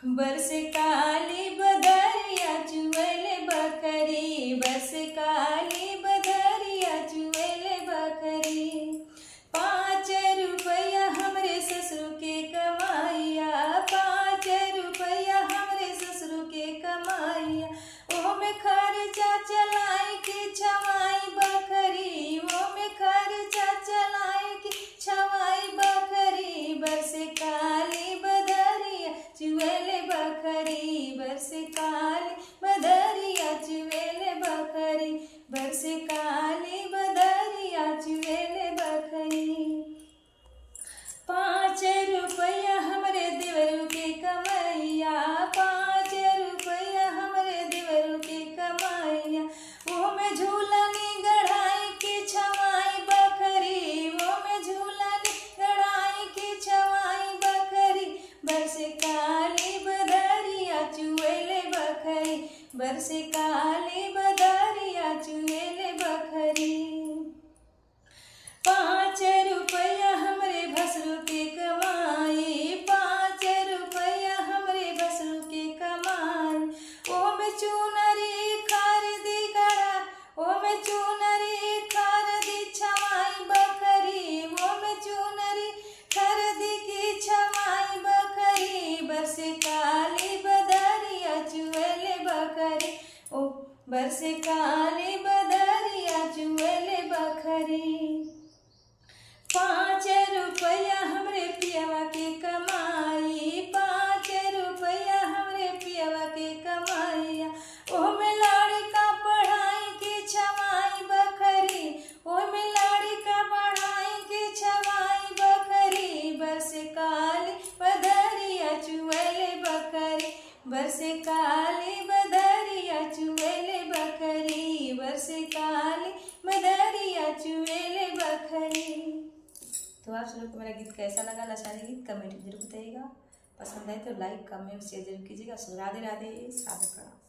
बरस काली बदरिया चुएले बकरी, बरस काली बदरिया चुएले बकरी। 5 रुपया हमरे ससुर के कमाइया, 5 रुपया हमरे ससुर के कमाइया। ओमे खर्चा चलाई के छवाई बकरी, ओमे खर्चा चलाई के छवाई बकरी। बरस काली बदरिया चुएले बकरी, बरस काली बदरिया चुएले बकरी, बरस काली बदरिया चुएले बकरी। 5 रुपया हमरे देवरू के कमैया, 5 रुपया हमरे देवरू के कमाइया। ओमे झूलनी गढ़ाई के छवाई बकरी, ओमे झूलनी गढ़ाई के छवाई बकरी। बरस काली बदरिया चुएले बकरी, बरस काली बदरिया चुएले बकरी। 5 रुपया हमरे भसरू के कमाई, 5 रुपया हमरे भसरू के कमाई। ओमे चुनरी खरीदी गड़ा, ओमे चुनरी खरीदी छवाई बकरी, ओमे चुनरी खरीदी की छवाई बकरी। बरस काली बदरिया चुएले बकरी, ओ बरस काली बदरिया चुएले बकरी। 5 रुपया हमरे पियवा के कमाई, 5 रुपया हमरे पियवा के कमाइया। ओमे लाड़ी का पढ़ाई के छवाई बकरी, ओमे लाड़ी का पढ़ाई के छवाई बकरी। बरस काली बदरिया चुएले बकरी, बरस काली बदरिया चुएले बकरी, बरस काली बदरिया चुएले बकरी। तो आप सब लोग को मेरा गीत कैसा लगा, लसानी गीत कमेंट में जरूर बताइएगा। पसंद आए तो लाइक कमेंट शेयर जरूर कीजिएगा। राधे राधे, सादर प्रणाम।